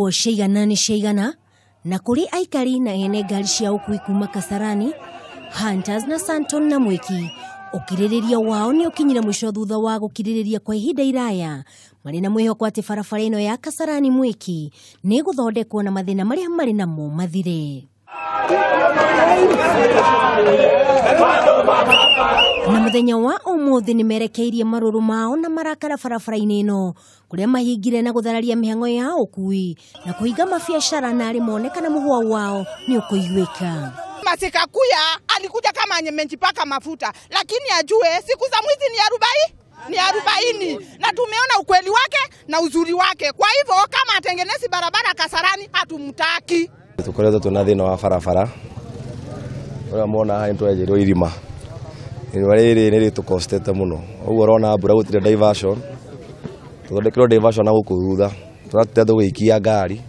Gwĩragwo ciaigana nĩ ciaigana na kũrĩ aikari na ene ngari cia ũkui kuma Kasarani, Hunters na Santon na Mwiki ũkirĩrĩria wao nĩ ũkinyire mũico thutha wa gũkirĩrĩria kwa ihinda iraya marĩ na mwĩhoko atĩ barabara ĩno ya Kasarani Mwiki nĩ ĩgũthondekwo na mathĩna marĩa marĩ namo mathire. Na mũthenya wa ũmũthĩ nĩ merekeirie marũrũ mao na marakara barabara-inĩ ĩno kũrĩa mahingire na gũthararia mĩhang'o ya ũkui na kũhinga mabiacara na arĩ monekana mũhwa wao nĩ ũkũiguĩka. Masikakuya alikuja kama amejipaka mafuta, lakini ajue siku za mwizi ni 40 na tumeona ukweli wake na uzuri wake. Kwa hivyo kama atengenezi barabara Kasarani hatumtaki. Tukoretwo twina thina wa barabara uria mona haha nitwenjeirwo irima irima rĩrĩ nĩ rĩtũkostete mũno ũguo ũrona mbura gũtirĩ diversion tũthondekerwo diversion na gũkũ thutha tũratete tũgĩikia ngari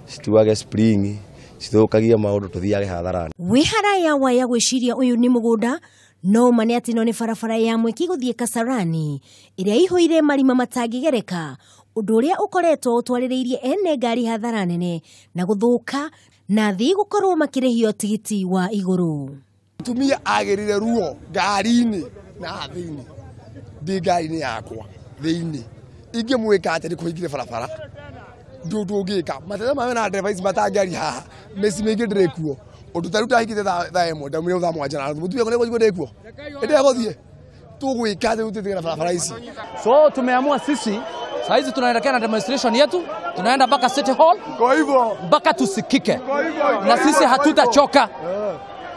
cituage spring cithũkagia maũndũ tũthiage hathara. Wĩ haraya waya gwĩciria ũyũ nĩ mũgũnda no ma nĩ atĩ ĩno nĩ barabara ya Mwiki gũthiĩ Kasarani ĩrĩa ĩihũire marima matangĩgereka ũndũ ũrĩa ũkoretwo ũtwarĩrĩirie ene ngari hathara nene na gũthũka na athii gũkorwo makĩrĩhio tigiti wa igũrũ. Mũtumia agĩrire ruo ngari-inĩ na thĩinĩ ndĩ ngari-inĩ yakwa thĩinĩ ingĩmwĩka atĩ nĩ kũhingire barabara ndũngĩka mateta mawe na ndereba ici matangĩaria haha mĩciĩ mĩingĩ ndĩrĩ kuo ũndũ ta rĩu ndahingĩte thaa 1 ndamwĩra thaa 7 na mũtumia kũrĩa ndĩ kuo ĩndĩ gũthiĩ tũgwĩka atĩ rĩu tũtigane barabara ici. So tumeamua sisi saa hizi tunaelekea na demonstration yetu, tunaenda mpaka City Hall, kwa hivyo mpaka tusikike, na sisi hatutachoka.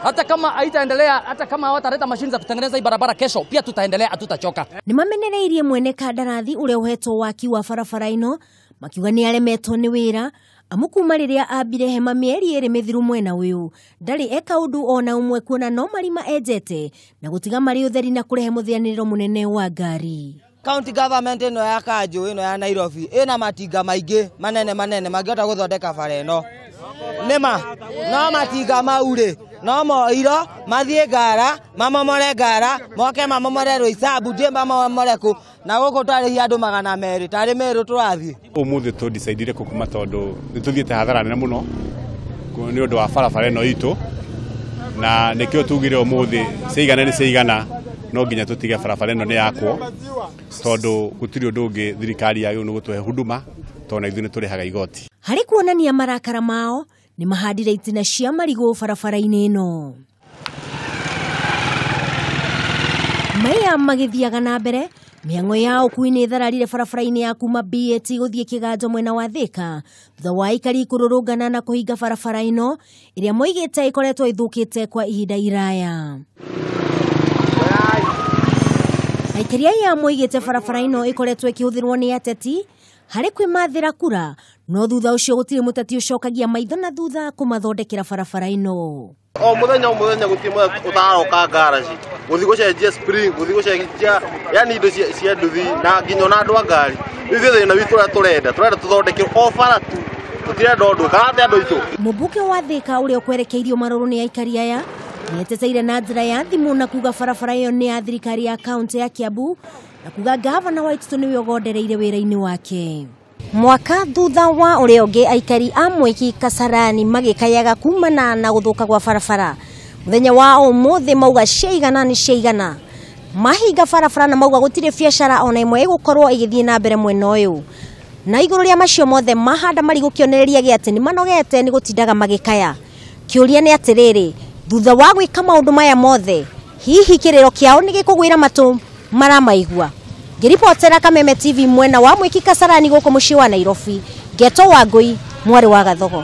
Hata kama haitaendelea, hata kama hawataleta mashine za kutengeneza hii barabara kesho, pia tutaendelea, hatutachoka. Nĩ mamenereirie mwene kandarathi ũrĩa ũhetwo waki wa barabara ĩno makiuga nĩ aremetwo nĩ wĩra amu kuma rĩrĩa ambire hema mĩeri 2 mĩthiru mwena ũyũ ndarĩ eka ũndũ ona ũmwe kuona no marima enjete na gũtiga marĩ ũtheri na kũrehe mũthĩanĩrĩro mũnene wa ngari. County government ĩno ya Kanjũ ĩno ya Nairobi ĩna matinga maingĩ manene manene mangĩhota gũthondeka bara ĩno nĩma no matinga mau rĩ no moiro mathiĩ ngara mamomore ngara moke mamomore Roysambu ndiĩ mamomore kũ na gũkũ twarĩhia andũ 200 tarĩ Meru tũrathiĩ. Ũmũthĩ tũdecidire kũkuma tondũ nĩ tũthiĩte hathara nene mũno nĩ ũndũ wa barabara ĩno itũ na nĩkĩo tugire ũmũthĩ ciaigana nĩ ciaigana no nginya tũtige barabara ĩno nĩ yakwo tondũ gũtirĩ ũndũ ũngĩ thirikari yagĩrĩirwo nĩ gũtũhe huduma tondũ na ithuĩ nĩ tũrĩhaga igoti. Harĩ kuonania marakara mao nĩ mahandire itina cia marigũ barabara-inĩ ĩno. Maya magĩthiaga na mbere mĩhang'o ya ũkui nĩ ĩthararire barabara-inĩ ya kuma BAT gũthiĩ Kĩganjo mwena wa Thĩka thutha wa aikari kũrũrũngana na kũhinga barabara ĩno ĩrĩa moigĩte ĩkoretwo ĩthũkĩte kwa ihinda iraya. Aikari aya moigĩte barabara ĩno ĩkoretwo ĩkĩhũthĩrwo nĩ ateti harĩ kwĩmathĩra kura no thutha ũcio gũtirĩ mũteti ũcokagia maitho na thutha kũmathondekera barabara ĩno. O mũthenya o mũthenya gũtirĩ mũthenya ũtaroka ngaraci gũthiĩ gũcenjia spring gũthiĩ gũcenjia yani indo cia nduthi na nginya ona andũ a ngari. Ithuĩ thĩna witũ ũrĩa tũrenda tũthondekerwo o bara tu tũtirenda ũndũ kana atĩ andũ aitũ. Mũmbunge wa Thĩka ũrĩa ũkwerekeirio marũrũ nĩ aikari aya nĩeteteire na njĩra ya thimũ na kuga barabara ĩyo nĩ ya thirikari ya kaũntĩ ya Kiambu na kuga gavana Waititu nĩwe ũgondereire wĩra-inĩ wake. Mwaka thutha wa ũrĩa ũngĩ aikari a Mwiki Kasarani magĩkayaga kumana na gũthũka gwa barabara mũthenya wa ũmũthĩ mauga ciaigana nĩ ciaigana mahinga barabara na mauga gũtirĩ biacara ona ĩmwe ĩgũkorwo ĩgĩthiĩ na mbere mwena ũyũ na igũrũ rĩa macio mothe mahanda marigũ kĩonereria gĩa atĩ nĩ manogete nĩ gũtindaga magĩkaya. Kĩũria nĩ atĩrĩrĩ, thutha wa gwĩka maũndũ maya mothe hihi kĩrĩro kĩao nĩ gĩkũgwĩra matũ maramaigua? Ngĩribotera Kameme TV mwena wa Mwiki Kasarani gũkũ mũciĩ wa Nairobi, Ngeto Wangũi, mwarĩ wa Gathogo.